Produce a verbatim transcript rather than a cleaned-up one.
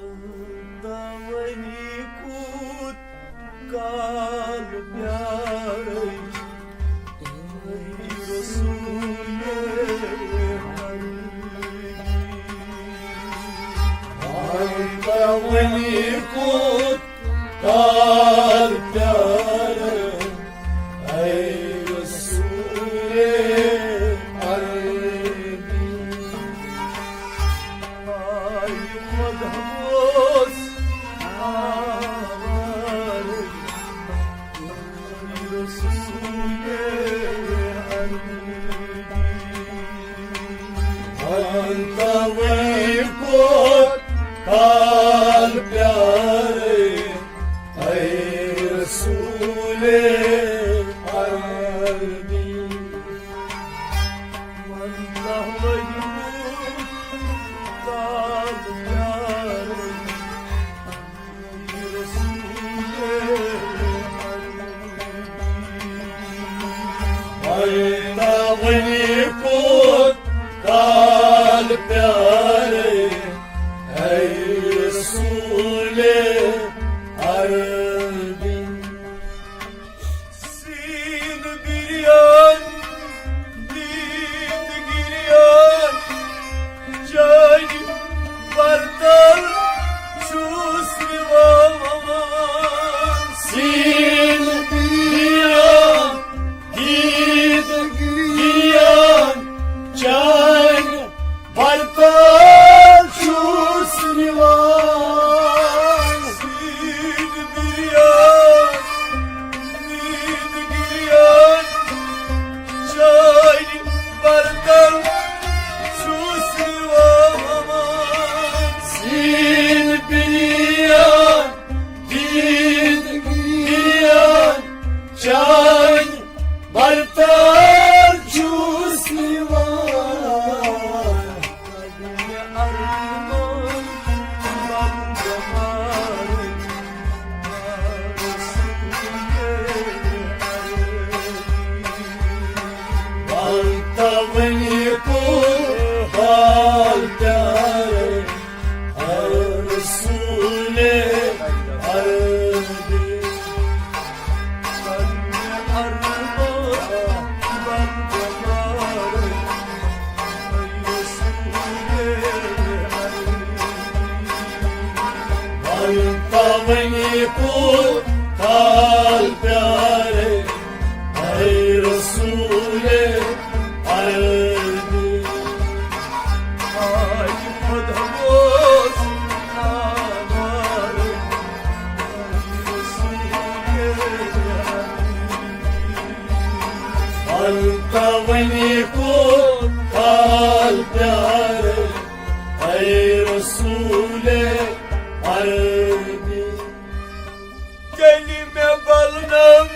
وۄنۍ کوٗت کال پیارے رسول عربی۔ وۄنۍ کوٗت کال پیارے اے رسول عربی۔ آے خۄدا اوس آوارٕ رسول عربی۔ وۄنۍ کوٗت کال پیارے اے رسول عربی۔ وۄنۍ وۄنۍ کوٗت کال پیارے اے رسول عربی۔ وۄنۍ وۄنۍ کوٗت کال پیارے اے رسول عربی۔ سیٖن بِریان، دیٖد گِریان، چانہِ پرتل چھُس نِوان۔ سیٖن بِریان، دیٖد گِریان، چانہِ پرتل چھُس نِوان۔ سیٖن بِریان، دیٖد گِریان، چانہِ پرتل چھُس نِوان۔ سیٖن بِریان، دیٖد گِریان، چانہِ پرتل چھُس نِوان۔ وۄنۍ کوٗت کال پیارے اے رسول عربی۔ وۄنۍ کوٗت کال پیارے اے رسول عربی۔ آے خۄدا اوس آوارٕ۔ وۄنۍ کوٗت کال پیارے اے رسول عربی۔ تیٚلہِ مےٚ بلنم